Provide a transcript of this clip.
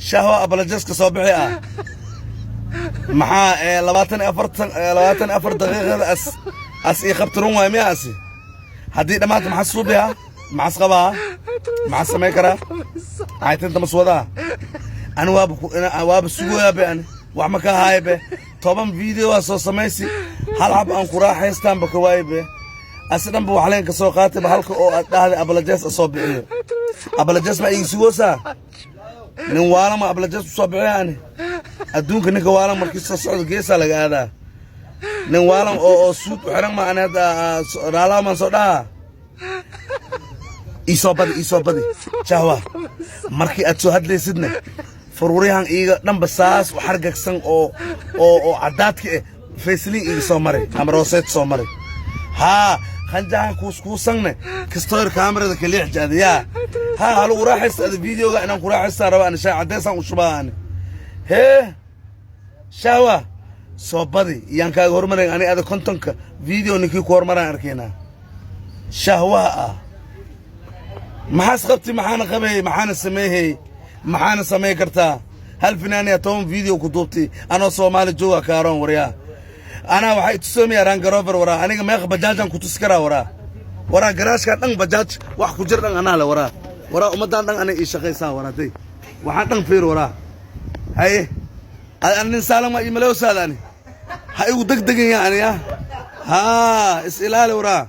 Shahwa apologize-ka soo bixi ah. Maxaa 24-tan, 24 daqiiqada as ii qabtirun waay miya? Asi haddii dhammaanta maxaa suubiha? Maxaas qabaa? Maxaa samayn karaa? Maxay tinta maswadaa? Ani waaba waaba sugoyaa be. Ani wax ma ka haaya be. 10 video aa soo samaysi, hal xab aan ku raaxaystaanba ka waaye be. Asi dhanba wax leen ka soo qaatay ba, halka oo aad dhahday apologize soo bixiyo. Apologize ma ii sugoosaa? Nin waalama apologize u soo bixiya? Ani adduunka ninka waalan markii soo socdo geesaa laga aadaa. Nin waalan oo suud u xiran ma ani hadda raalaha soo dhaha. Iisoo badi, iisoo badi, Jahwa. Markii aad soo hadlaysidna faruuryahan iiga dhanba saas u xargagsan oo caddaadka eh Vaseline iiga soo maray ama rooseet soo maray. Haa, khanjahan kuuskuusanne kastoyr kaamirada kaliix jaada yaa. Haa, halagu raaxaysta ada videoga inaan ku raaxaystaan raba ani. Shaah caddeysaan u shubaa ani. Hee Shahwa, soo badi, iyaan kaaga hormarayn. Ani ada 50-ka video ninkii ku hormaraan arkaynaa. Shahwaha ah, maxaas qabti? Maxaana qabay? Maxaana sameeyey? Maxaana samey kartaa? Hal finaaniya 10 video ku duubtay anoo Soomaali jooga kaaroon. Waryaa, anaa waxay tusoomayaa Range Rover. Waraa, aniga meeqa bajaajaan ku tusi karaa? Waraa, waraa, garaashkaa dhan bajaaj wax ku jir dhan anaa le. Waraa, waraa, ummaddaan dhan anay ii shaqaysaa. Waraa, day waxaan dhan fiir. Waraa, haye, nin saalama ii malewsaada. Ani ha igu degdegan ya ani ya. Haa, is ilaali waraa.